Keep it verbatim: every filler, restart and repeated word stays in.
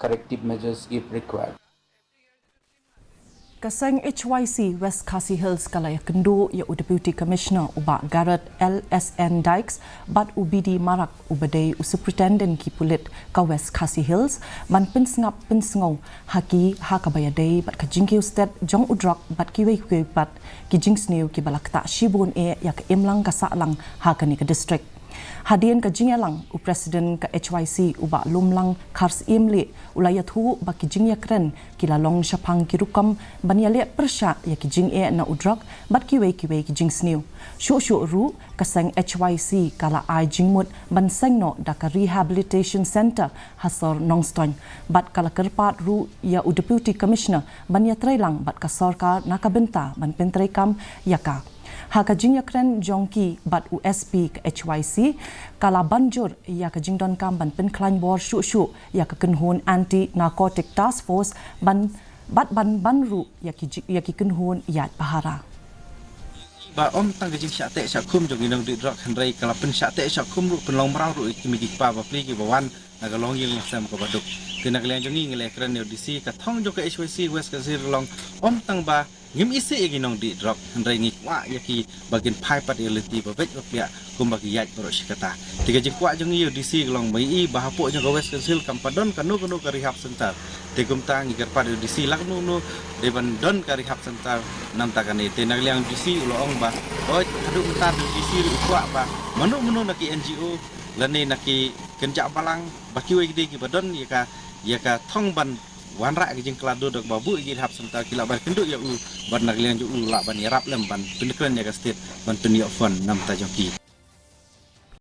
corrective measures if required. Ka seng H Y C West Khasi Hills ka la ïakynduh ïa u Deputy Commissioner u Bah Garod L S N Dykes bad u B D Marak uba dei u Superintendent ki pulit ka West Khasi Hills ban pynsngap pynsngew ha ki ha kaba ïadei bad ka jingkiew stet jong u drok bad kiwei kiwei pat ki jingsniew kiba la ktah shibun eh ïa ka imlang ka sahlang ha kane ka district. Hadien ka jingïalang u President ka H Y C u Bah Lumlang Kharsyiem Lieh u la ïathuh ba ki jingïakren ki la long shaphang ki rukom ban ïaleh pyrshah ïa ki jingeh na u drok bad kiwei kiwei ki jingsniew. Shuh shuh ruh ka seng H Y C ka la ai jingmut ban seng noh da ka Rehabilitation Centre ha sor Nongstoiñ bad ka la kyrpad ruh ïa u Deputy Commissioner ban ïatreilang bad ka sorkar na ka bynta ban pyntreikam ïa ka. Ha ka jingïakren jong ki bad u S P ka H Y C ka la ban jur ïa ka jingdonkam ban pynkhlaiñ bor shuh shuh ïa ka kynhun Anti Narcotic Task Force ban bad ban ban ruh ïa ki ïa ki kynhun ïaid pahara. Ba ym tang ka jingshah teh shah khum jong ki nongdih drok hynrei ka la pynshah teh shah khum ruh pynlong mraw ruh ïa ki mei ki kpa bapli kiba wan na ka longïing longsem kaba duk. Te na ka liang jong ngi ngi la ïakren ïa u D C ka thong jong ka H Y C West Khasi Hills ka long ym tang ba ngim isih ïa ki nongdih drok hynrei ngi kwah ïa ki ba kin phai pat ïa lynti ba beit ba pliah kumba ki ïaid baroh shi katta. Te ka jingkwah jong ngi ïa u D C ka long ba ngi i ba hapoh jong ka West Khasi Hills kam pat don kano kano ka rehab centre. Te kumta ngi kyrpad ïa u D C lano lano dei ban don ka rehab centre namta kane. Te na ka liang u D C u la ong ba oi haduh mynta u D C ruh u kwah ba mano mano na ki N G O lane na ki kynjah balang ba kiwei ki dei kiba don ïa ka ïa ka thong ban wanrah ki jingkhlad dur da kaba buh ïa ki rehab centre ki lah ban kynduh ïa u bad na ka liang jong u lah ban ïarap lem ban pynkren ïa ka state ban pynïoh fund namta jong ki.